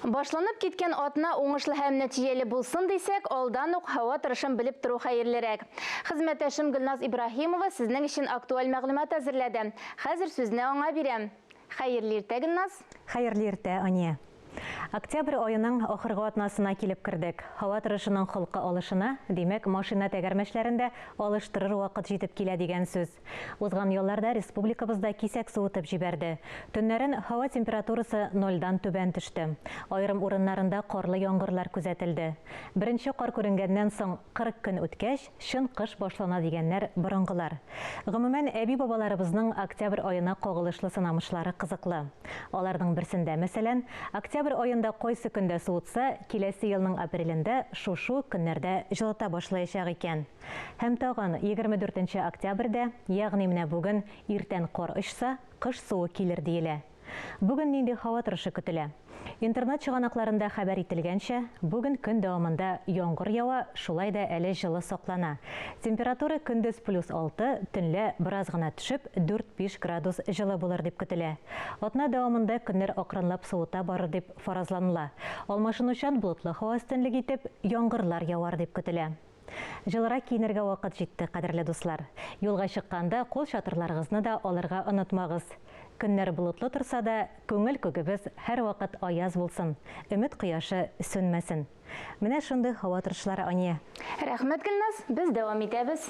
Башланып киткән атна уңышлы һәм нәтиҗәле булсын дисәк, алдан ук һава торышын белеп тору хәерлерәк. Хезмәттәшем Гөлназ Ибраһимова сезнең өчен актуаль мәгълүмат әзерләде. Хәзер сүзне аңа бирәм. Хәерле иртә, Гөлназ! Хәерле иртә, Ания! Октябрь аеның ахыргы атнасына килеп кердек. Һава торышының холкы алышына, димәк, машина тәгәрмәчләрен дә алыштырыр вакыт җитеп килә дигән сүз. Узган ялларда республикабызда кисәк суытып җибәрде. Төннәрен һава температурасы нольдан түбән төште. Аерым урыннарында карлы яңгырлар күзәтелде. Беренче кар күренгәннән соң 40 көн үткәч, чын кыш башлана дигәннәр борынгылар. Гомумән, әби-бабаларыбызның октябрь аена кагылышлы сынамышлары кызыклы. Аларның берсендә, мәсәлән, октябрь аенда кайсы көндә суытса, киләсе елның апрелендә шушы ук көннәрдә җылыта башлаячак икән. Һәм тагын, 24 нче октябрьдә, ягъни менә бүген иртән кар очса, кыш суы килер диелә. Бүген нинди һава торышы көтелә? Интернет чыганакларында хәбәр ителгәнчә, бүген көн дәвамында яңгыр ява, шулай да әле җылы саклана. Температура көндез плюс алты, төнлә бераз гына төшеп, дүрт-биш градус җылы булыр дип көтелә. Атна дәвамында көннәр акрынлап суыта барыр дип фаразланыла. Алмашынучан болытлы һава өстенлек итеп, яңгырлар явар дип көтелә. Җылырак киенергә вакыт җитте, кадерле дуслар. Юлга чыкканда кул чатырларыгызны да алырга онытмагыз. Көннәр болытлы торса да, күңел күгебез һәрвакыт аяз булсын, өмет кояшы сүнмәсен. Менә шундый һава торышлары, Ания. Рәхмәт, Гөлназ, без дәвам итәбез.